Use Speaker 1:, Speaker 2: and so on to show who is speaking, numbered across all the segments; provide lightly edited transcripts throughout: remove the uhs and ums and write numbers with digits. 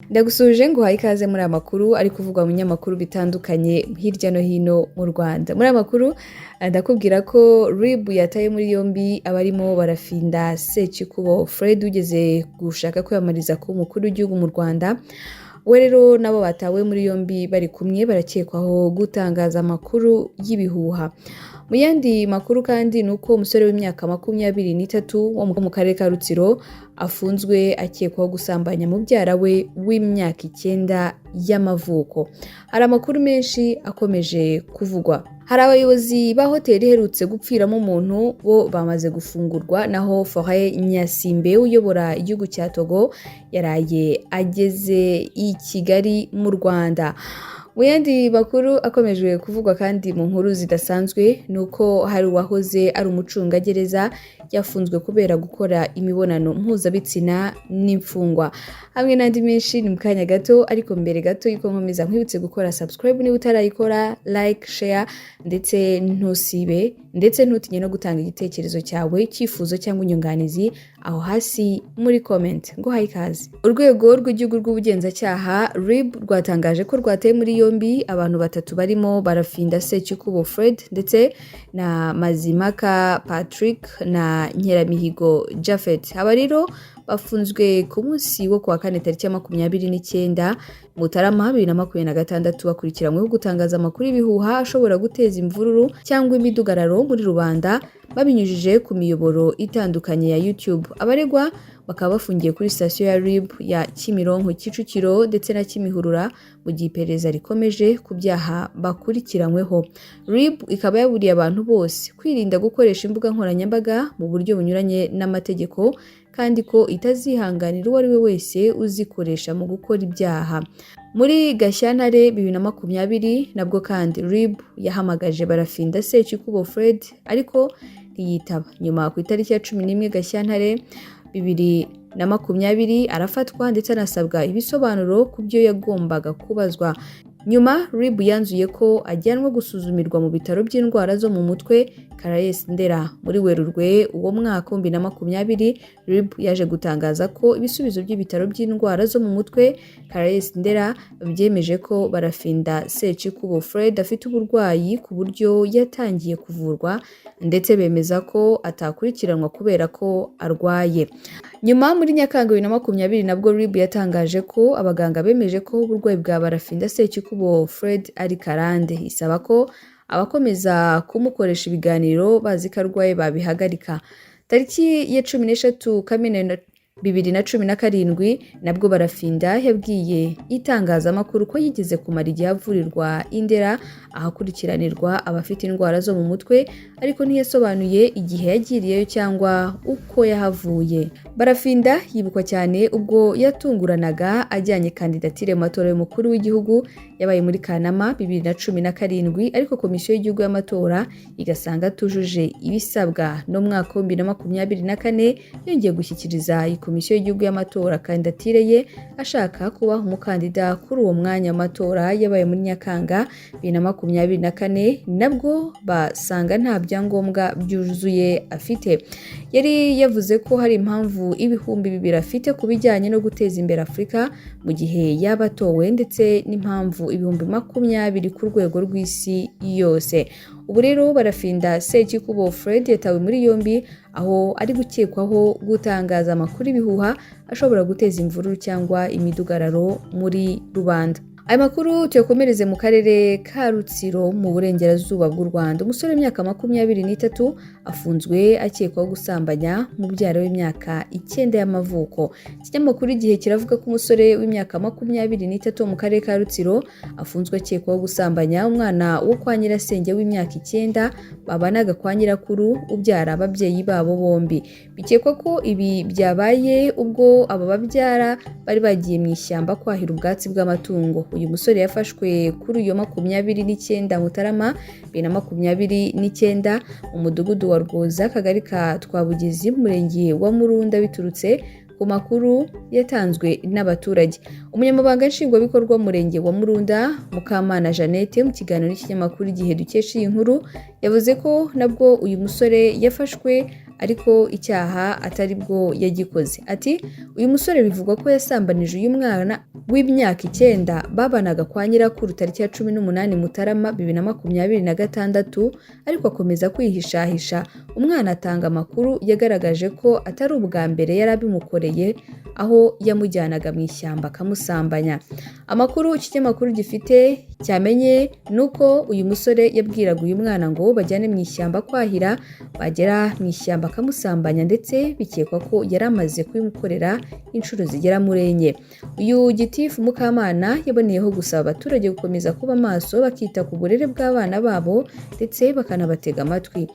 Speaker 1: Ndagusuje, nguhaye ikaze muri aya makuru ari kuvugwa mu binyamakuru bitandukanye hirya no hino mu Rwanda. Muri aya makuru ndakubwira ko RIB yataye muri yombi abarimo barafinda Sekikubo Fred ugeze gushaka kwiyamamariza kuba umukuru w'igihugu mu Rwanda. We rero nabo batawe muri yombi bari kumwe barakekwaho gutangaza amakuru y'ibihuha. Mu yandi makuru kandi ni uko umusore w'imyaka 23 wo mu karere ka Rutsiro afunzwe akekwaho gusambanya mubyara we w'imyaka 9 y'amavuko. Hari amakuru menshi akomeje kuvugwa. Hari abayobozi ba hoteli iherutse gupfiramo umuntu bo bamaze gufungurwa, naho Faure Gnassingbé uyobora igihugu cya Togo yaraye ageze i Kigali mu Rwanda. Mu yandi makuru akomeje kuvugwa kandi mu nkuru zidasanzwe ni uko hari uwahoze ari umucungagereza yafunzwe kubera gukora imibonano mpuzabitsina n'imfungwa, hamwe n'andi menshi ni mu kanya gato. Ariko mbere gato yuko nkomeza, nkwibutse gukora subscribe niba utarayikora, like, share, ndetse ntusibe, ndetse ntutinye no gutanga igitekerezo cyawe, icyifuzo cyangwa inyunganizi aho hasi muri comment. Nguhaye ikaze. Urwego rw'Igihugu rw'Ubugenzacyaha, RIB, rwatangaje ko rwateye muri yombi abantu batatu barimo barafinda Sekikubo Fred ndetse na Mazimaka Patrick na Nkeramihigo Japhet. Aba rero bafunzwe ku munsi wo kuwa kane tariki ya 29 Mutarama 2026, bakurikiranyweho gutangaza amakuru y'ibihuha ashobora guteza imvururu cyangwa imidugararo muri rubanda babinyujije ku miyoboro itandukanye ya YouTube. Abaregwa bakaba bafungiye kuri sitasiyo ya RIB ya Kimironko, Kicukiro ndetse na Kimihurura mu gihe iperereza rikomeje ku byaha bakurikiranyweho. RIB ikaba yaburiye abantu bose kwirinda gukoresha imbuga nkoranyambaga mu buryo bunyuranye n'amategeko, kandi ko itazihanganira uwo ari we wese uzikoresha mu gukora ibyaha. Muri Gashyantare 2020 nabwo kandi RIB yahamagaje Barafinda Sekikubo Fred ariko ntiyitaba. Nyuma ku itariki ya 11 Gashyantare 2020 arafatwa ndetse anasabwa ibisobanuro ku byo yagombaga kubazwa. Nyuma RIB yanzuye ko ajyanwa gusuzumirwa mu bitaro by'indwara zo mu mutwe Caraes Ndera. Muri Werurwe uwo mwaka 2020, RIB yaje gutangaza ko ibisubizo by'ibitaro by'indwara zo mu mutwe Caraes Ndera byemeje ko Barafinda Sekikubo Fred afite uburwayi ku buryo yatangiye kuvurwa, ndetse bemeza ko atakurikiranwa kubera ko arwaye. Nyuma muri Nyakanga 2020 nabwo RIB yatangaje ko abaganga bemeje ko uburwayi bwa Barafinda Sekikubo Fred ari karande, isaba ko abakomeza kumukoresha ibiganiro bazi ko arwaye babihagarika. Tariki ya 13 Kamena 2017 nabwo Barafinda yabwiye itangazamakuru ko yigeze kumara igihe avurirwa i Ndera ahakurikiranirwa abafite indwara zo mu mutwe, ariko ntiyasobanuye igihe yagiriyeyo cyangwa uko yahavuye. Barafinda yibukwa cyane ubwo yatunguranaga ajyanye kandidatire mu matora y'umukuru w'igihugu yabaye muri Kanama 2017, ariko Komisiyo y'Igihugu y'Amatora igasanga atujuje ibisabwa. No mu mwaka wa 2024 yongeye gushyikiriza Komisiyo y'Igihugu y'Amatora kandidatire ye ashaka kuba umukandida kuri uwo mwanya. Amatora yabaye muri Nyakanga 2024, nabwo basanga nta byangombwa byuzuye afite. Yari yavuze ko hari impamvu 2000 afite ku bijyanye no guteza imbere Afurika mu gihe yaba atowe, ndetse n'impamvu 20,000 ku rwego rw'isi yose. Ubu rero Barafinda Sekikubo Fred yatawe muri yombi aho ari gukekwaho gutangaza amakuru y'ibihuha ashobora guteza imvururu cyangwa imidugararo muri rubanda. Aya makuru tuyakomereze mu karere ka Rutsiro mu burengerazuba bw'u Rwanda. Umusore w'imyaka 23 afunzwe akekwaho gusambanya mubyara w'imyaka 9 y'amavuko. Ikinyamakuru Igihe kiravuga ko umusore w'imyaka 23 wo mu karere ka Rutsiro afunzwe akekwaho gusambanya umwana wo kwa nyirasenge w'imyaka 9 babanaga kwa nyirakuru ubyara ababyeyi babo bombi. Bikekwa ko ibi byabaye ubwo aba babyara bari bagiye mu ishyamba kwahira ubwatsi bw'amatungo. Uyu musore yafashwe kuri uyu 29 Mutarama 2029 mu mudugudu wa Rwoza, akagari ka Twabugezi, umurenge wa Murunda, biturutse ku makuru yatanzwe n'abaturage. Umunyamabanga Nshingwabikorwa w'umurenge wa Murunda, Mukamana Jeannette, mu kiganiro n'ikinyamakuru Igihe dukesha iyi nkuru, yavuze ko nabwo uyu musore yafashwe ariko icyaha atari bwo yagikoze. Ati: "Uyu musore bivugwa ko yasambanije uyu mwana w'imyaka 9 babanaga kwa nyirakuru tariki ya 18 Mutarama 2026, ariko akomeza kwihishahisha. Umwana atanga amakuru yagaragaje ko atari ubwa mbere yari abimukoreye, aho yamujyanaga mu ishyamba akamusambanya." Amakuru iki kinyamakuru gifite cyamenye ni uko uyu musore yabwiraga uyu mwana ngo bajyane mu ishyamba kwahira, bagera mu ishyamba akamusambanya, ndetse bikekwa ko yari amaze kubimukorera inshuro zigera muri enye. Uyu gitifu Mukamana yaboneyeho gusaba abaturage gukomeza kuba maso, bakita ku burere bw'abana babo ndetse bakanabatega amatwi.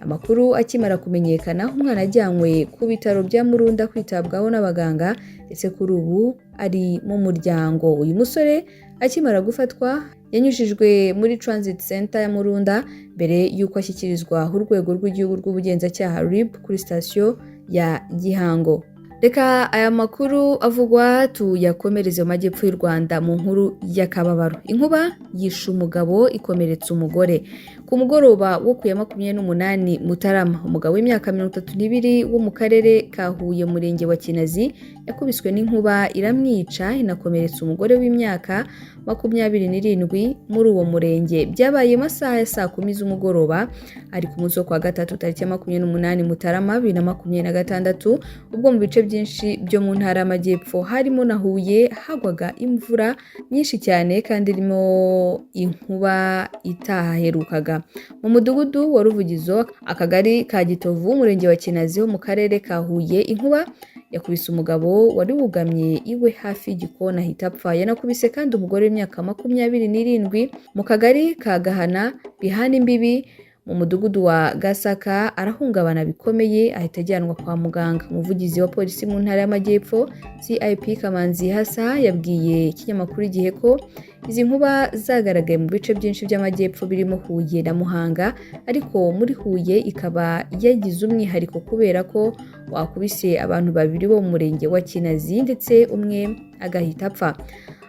Speaker 1: Amakuru akimara kumenyekana, umwana ajyanywe ku bitaro bya Murunda kwitabwaho n'abaganga, ndetse kuri ubu ari mu muryango. Uyu musore akimara gufatwa yanyujijwe muri Transit Center ya Murunda mbere y'uko ashyikirizwa Urwego rw'Igihugu rw'Ubugenzacyaha, RIB, kuri sitasiyo ya Gihango. Reka aya makuru avugwa tuyakomereze mu majyepfo y'u Rwanda mu nkuru y'akababaro. Inkuba yishe umugabo, ikomeretsa umugore. Ku mugoroba wo ku ya 28 Mutarama, umugabo w'imyaka 32 wo mu karere ka Huye, Murenge wa Kinazi, yakubiswe n'inkuba iramwica, inakomeretsa umugore w'imyaka 27 muri uwo murenge. Byabaye masaha ya saa 10 z'umugoroba, ari ku munsi wo kwa gatatu tariki ya 28 Mutarama 2026, ubwo mu bice byinshi byo mu ntara y'Amajyepfo harimo na Huye hagwaga imvura nyinshi cyane kandi irimo inkuba itahaherukaga. Mu mudugudu wa Ruvugizo, akagari ka Gitovu, umurenge wa Kinazi ho mu karere ka Huye, inkuba yakubise umugabo wari wugamye iwe hafi y'igikoni ahita apfa. Yanakubise kandi umugore w'imyaka 27 mu kagari ka Gahana bihana imbibi mu mudugudu wa Gasaka, arahungabana bikomeye ahita ajyanwa kwa muganga. Umuvugizi wa polisi mu ntara y'Amajyepfo, CIP Kamanzi Hasa, yabwiye ikinyamakuru Igihe ko izi nkuba zagaragaye mu bice byinshi by'Amajyepfo birimo Huye na Muhanga, ariko muri Huye ikaba yagize umwihariko kubera ko wakubise abantu babiri bo mu murenge wa Kinazi, ndetse umwe agahita apfa.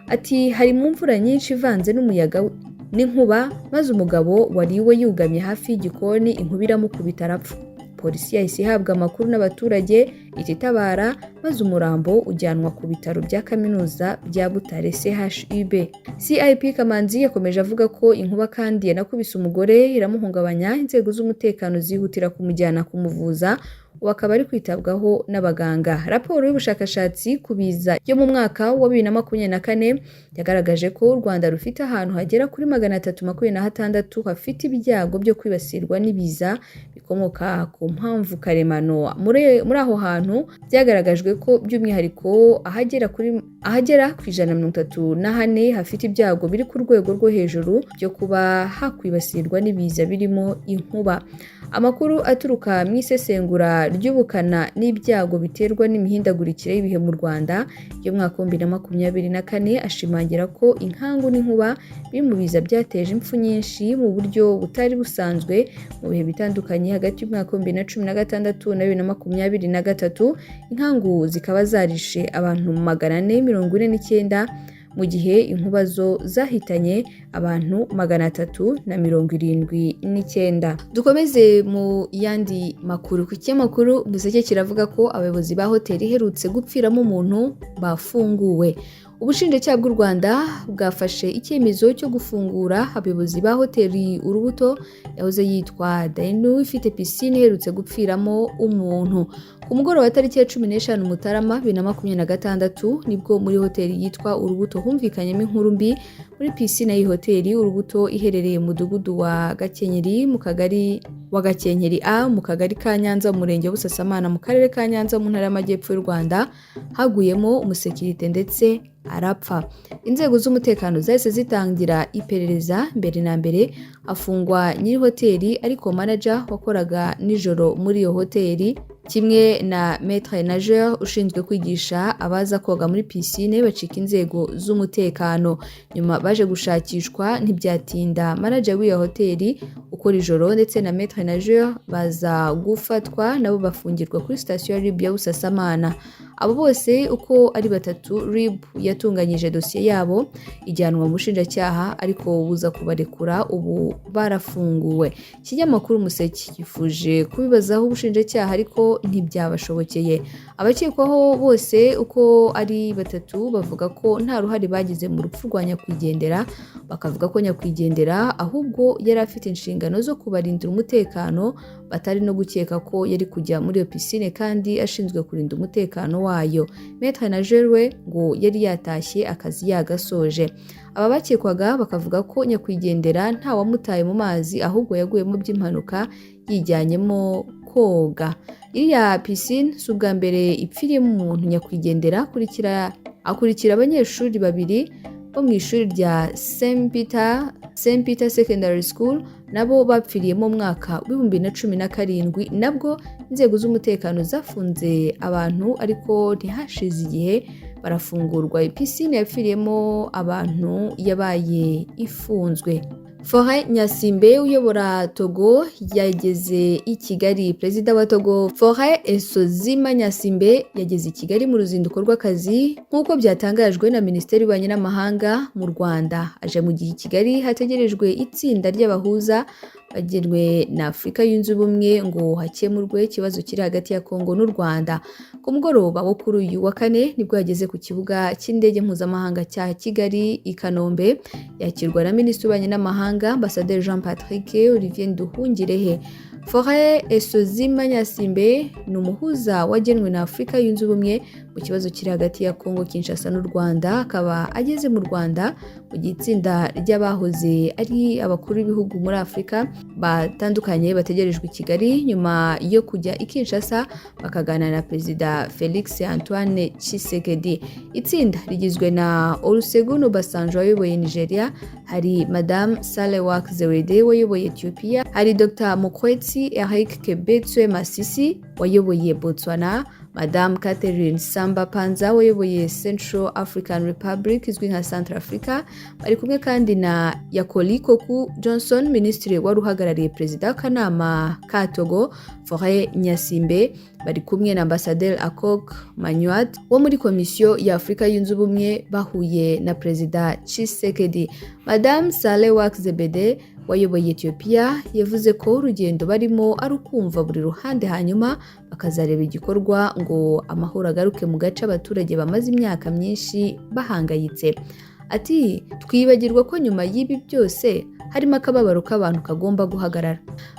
Speaker 1: Ati: "Hari mu mvura nyinshi ivanze n'umuyaga n'inkuba, maze umugabo wari iwe yugamye hafi y'igikoni inkuba iramukubita arapfa. Polisi yahise ihabwa amakuru n'abaturage ihita itabara, maze umurambo ujyanwa ku bitaro bya kaminuza bya Butare, CHUB." CIP Kamanzi yakomeje avuga ko inkuba kandi yanakubise umugore iramuhungabanya, inzego z'umutekano zihutira kumujyana kumuvuza, ubu akaba ari kwitabwaho n'abaganga. Raporo y'ubushakashatsi ku biza yo mu mwaka wa 2024 yagaragaje ko u Rwanda rufite ahantu hagera kuri 326 hafite ibyago byo kwibasirwa n'ibiza bikomoka ku mpamvu karemano. Muri aho hantu byagaragajwe ko by'umwihariko ahagera ku 134 hafite ibyago biri ku rwego rwo hejuru byo kuba hakwibasirwa n'ibiza birimo inkuba. Amakuru aturuka mu isesengura ry'ubukana n'ibyago biterwa n'imihindagurikire y'ibihe mu Rwanda y'umwaka wa 2024 ashimangira ko inkangu n'inkuba biri mu biza byateje impfu nyinshi mu buryo butari busanzwe mu bihe bitandukanye hagati y'umwaka wa 2016 na 2023, inkangu zikaba zarishe abantu 449, mu gihe inkuba zo zahitanye abantu 379. Dukomeze mu yandi makuru. Ku kinyamakuru Umuseke kiravuga ko abayobozi ba hoteli iherutse gupfiramo umuntu bafunguwe. Ubushinjacyaha bw'u Rwanda bwafashe icyemezo cyo gufungura abayobozi ba hoteli Urubuto yahoze yitwa Dainu, ifite pisine, iherutse gupfiramo umuntu. Ku mugoroba tariki ya 15 Mutarama 2026, nibwo muri hoteli yitwa Urubuto humvikanyemo inkuru mbi. Muri pisine y'iyi hoteli Urubuto iherereye mu mudugudu wa Gakenyeri, mu kagari wa Gakenkeri A, mu kagari ka Nyanza, mu murenge wa Busasamana, mu karere ka Nyanza, mu ntara y'Amajyepfo y'u Rwanda, haguyemo umusekirite ndetse arapfa. Inzego z'umutekano zahise zitangira iperereza. Mbere na mbere afungwa nyiri hoteli, ariko manager wakoraga nijoro muri iyo hoteli Kimwe na maître nageur ushinzwe kwigisha abaza koga muri piscine, bacika inzego z'umutekano. Nyuma baje gushakishwa, ntibyatinda manager w'iyo hoteli ukora ijoro ndetse na maître nageur baza gufatwa, nabo bafungirwa kuri sitasiyo ya RIB ya Busasamana. Abo bose uko ari batatu, RIB yatunganyije dosiye yabo ijyanwa mu bushinjacyaha, ariko buza kubarekura, ubu barafunguwe. Ikinyamakuru Umuseke gifuje kubibazaho ubushinjacyaha, ariko ntibyabashobokeye. Abakekwaho bose uko ari batatu bavuga ko nta ruhare bagize mu rupfu rwa nyakwigendera, bakavuga ko nyakwigendera ahubwo yari afite inshingano zo kubarindira umutekano, batari no gukeka ko yari kujya muri iyo piscine kandi ashinzwe kurinda umutekano wayo. Maître nageur we ngo yari yatashye akazi yagasoje. Aba bakekwaga bakavuga ko nyakwigendera nta wamutaye mu mazi, ahubwo yaguyemo by'impanuka yijyanyemo koga. Iriya piscine si ubwa mbere ipfiriyemo umuntu. Nyakwigendera akurikira abanyeshuri babiri bo mu ishuri rya St Peter Secondary School, nabo bapfiriyemo mu mwaka w'2017. Nabwo inzego z'umutekano zafunze abantu, ariko ntihashize igihe barafungurwa. Piscine yapfiriyemo abantu yabaye ifunzwe. Faure Gnassingbé uyobora Togo yageze i Kigali. Perezida wa Togo, Faure Essozimna Gnassingbé, yageze i Kigali mu ruzinduko rw'akazi, nk'uko byatangajwe na Minisiteri y'Ububanyi n'Amahanga mu Rwanda. Aje mu gihe i Kigali hategerejwe itsinda ry'abahuza bagenwe na Afurika Yunze Ubumwe ngo hakemurwe ikibazo kiri hagati ya Kongo n'u Rwanda. Ku mugoroba wo kuri uyu wa kane nibwo yageze ku kibuga cy'indege mpuzamahanga cya Kigali i Kanombe, yakirwa na Minisitiri w'Ububanyi n'Amahanga, Ambasaderi Jean Patrick Olivier Nduhungirehe. Faure Essozimna Gnassingbé ni umuhuza wagenwe na Afurika Yunze Ubumwe mu kibazo kiri hagati ya Kongo Kinshasa n'u Rwanda, akaba ageze mu Rwanda mu gihe itsinda ry'abahoze ari abakuru b'ibihugu muri Afurika batandukanye bategerejwe i Kigali nyuma yo kujya i Kinshasa bakaganira na Perezida Felix Antoine Tshisekedi. Itsinda rigizwe na Olusegun Obasanjo wayoboye Nigeria, hari Madame Sahle-Work Zewde wayoboye Ethiopia, hari Dr Mokgweetsi Eric Keabetswe Masisi wayoboye Botswana, Madame Catherine Samba Panza wayoboye Central African Republic izwi nka Central Africa. Bari kumwe kandi na Yakoli Kokou Johnson, minisitiri wari uhagarariye perezida w'akanama ka Togo, Faure Gnassingbé. Bari kumwe na Ambasaderi Akok Manuat wo muri Komisiyo ya Afurika Yunze Ubumwe, bahuye na Perezida Tshisekedi. Madame Sahle-Work Zewde wayoboye Ethiopia yavuze ko urugendo barimo ari ukumva buri ruhande, hanyuma bakazareba igikorwa ngo amahoro agaruke mu gace abaturage bamaze imyaka myinshi bahangayitse. Ati: "Twibagirwa ko nyuma y'ibi byose harimo akababaro k'abantu kagomba guhagarara."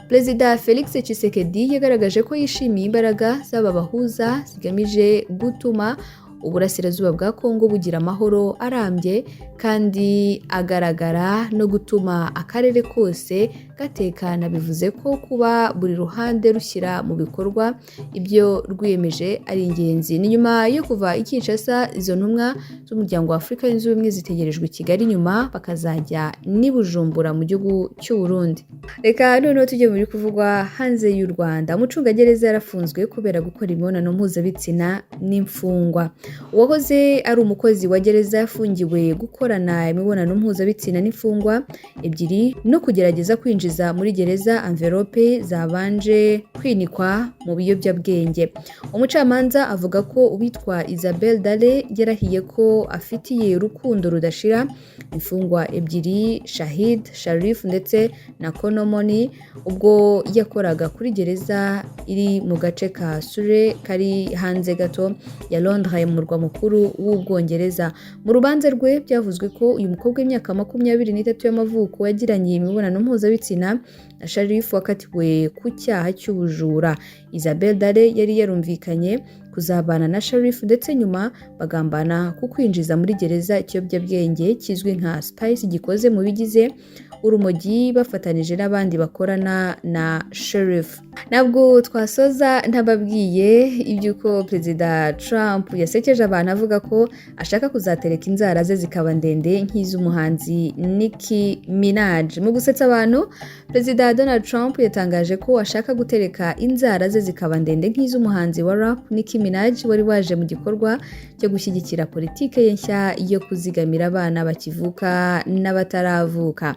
Speaker 1: Perezida Felix Tshisekedi yagaragaje ko yishimiye imbaraga z'aba bahuza zigamije gutuma uburasirazuba bwa Kongo bugira amahoro arambye kandi agaragara no gutuma akarere kose gatekana. Bivuze ko kuba buri ruhande rushyira mu bikorwa ibyo rwiyemeje ari ingenzi. Ni nyuma yo kuva i Kinshasa, izo ntumwa z'Umuryango wa Afurika Yunze Ubumwe zitegerejwe i Kigali, nyuma bakazajya n'i Bujumbura mu gihugu cy'u Burundi. Reka noneho tujye mu biri kuvugwa hanze y'u Rwanda. Umucungagereza yarafunzwe kubera gukora imibonano mpuzabitsina n'imfungwa. Uwahoze ari umukozi wa gereza yafungiwe gukorana imibonano mpuzabitsina n'imfungwa ebyiri no kugerageza kwinjiza muri gereza envelope zabanje kwinikwa mu biyobyabwenge. Umucamanza avuga ko uwitwa Isabel Dale yarahiye ko afitiye urukundo rudashira imfungwa ebyiri, Shahid Sharif ndetse na Konomoni, ubwo yakoraga kuri gereza iri mu gace ka Surrey kari hanze gato ya Londres, mu murwa mukuru w'Ubwongereza. Mu rubanza rwe byavuzwe ko uyu mukobwa w'imyaka 23 y'amavuko yagiranye imibonano mpuzabitsina na Sharif wakatiwe ku cyaha cy'ubujura. Isabel Dale yari yarumvikanye kuzabana na Sharif, ndetse nyuma bagambana ku kwinjiza muri gereza ikiyobyabwenge kizwi nka Spice gikoze mu bigize urumogi, bafatanije n'abandi bakorana na Sharif. Ntabwo twasoza ntababwiye iby'uko Perezida Trump yasekeje abantu avuga ko ashaka kuzatereka inzara ze zikaba ndende nk'iz'umuhanzi Nicki Minaj. Mu gusetsa abantu, Perezida Donald Trump yatangaje ko ashaka gutereka inzara ze zikaba ndende nk'iz'umuhanzi wa rap Nicki Minaj, wari waje mu gikorwa cyo gushyigikira politike ye nshya yo kuzigamira abana bakivuka n'abataravuka.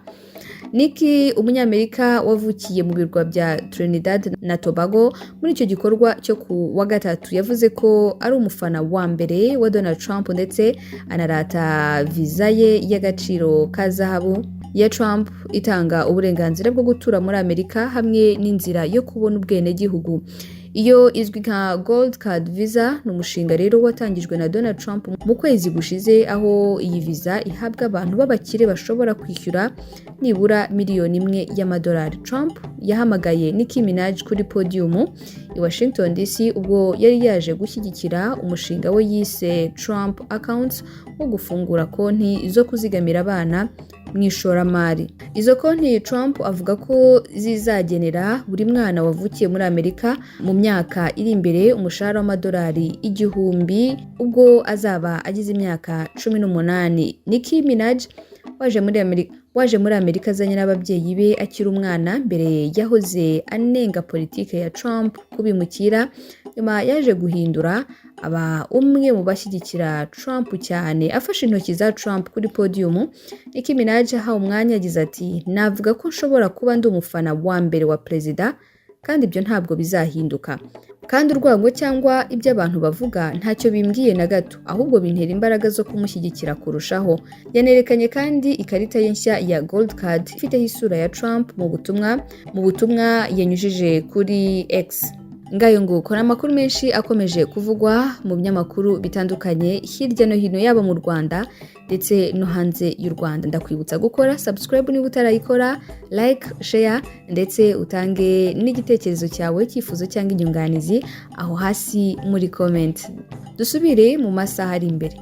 Speaker 1: Nicki, Umunyamerika wavukiye mu birwa bya Trinidad na Tobago, muri icyo gikorwa cyo ku wa gatatu yavuze ko ari umufana wa mbere wa Donald Trump, ndetse anarata viza ye y'agaciro ka zahabu ya Trump itanga uburenganzira bwo gutura muri Amerika hamwe n'inzira yo kubona ubwenegihugu. Iyo izwi nka Gold Card Visa. Ni umushinga rero watangijwe na Donald Trump mu kwezi gushize, aho iyi viza ihabwa abantu b'abakire bashobora kwishyura nibura miliyoni 1 y'amadolari. Trump yahamagaye Nicki Minaj kuri podium i Washington DC ubwo yari yaje gushyigikira umushinga we yise Trump Accounts wo gufungura konti zo kuzigamira abana mu ishoramari. Izo konti Trump avuga ko zizagenera buri mwana wavukiye muri Amerika mu myaka iri imbere umushahara w'amadolari 1000 ubwo azaba agize imyaka 18. Nicki Minaj waje muri Amerika azanye n'ababyeyi be akiri umwana, mbere yahoze anenga politike ya Trump kubimukira, nyuma yaje guhindura aba umwe mu bashyigikira Trump cyane. Afashe intoki za Trump kuri podium, Nicki Minaj ahawe umwanya yagize ati: "Navuga ko nshobora kuba ndi umufana wa mbere wa perezida, kandi ibyo ntabwo bizahinduka. Kandi urwango cyangwa ibyo abantu bavuga ntacyo bimbwiye na gato, ahubwo bintera imbaraga zo kumushyigikira kurushaho." Yanerekanye kandi ikarita ye nshya ya Gold Card ifiteho isura ya Trump mu butumwa yanyujije kuri X. Ngayo nguko, ni amakuru menshi akomeje kuvugwa mu binyamakuru bitandukanye hirya no hino, yaba mu Rwanda ndetse no hanze y'u Rwanda. Ndakwibutsa gukora subscribe niba utarayikora, like, share, ndetse utange n'igitekerezo cyawe, cyifuzo cyangwa inyunganizi aho hasi muri comment. Dusubire mu masaha ari imbere.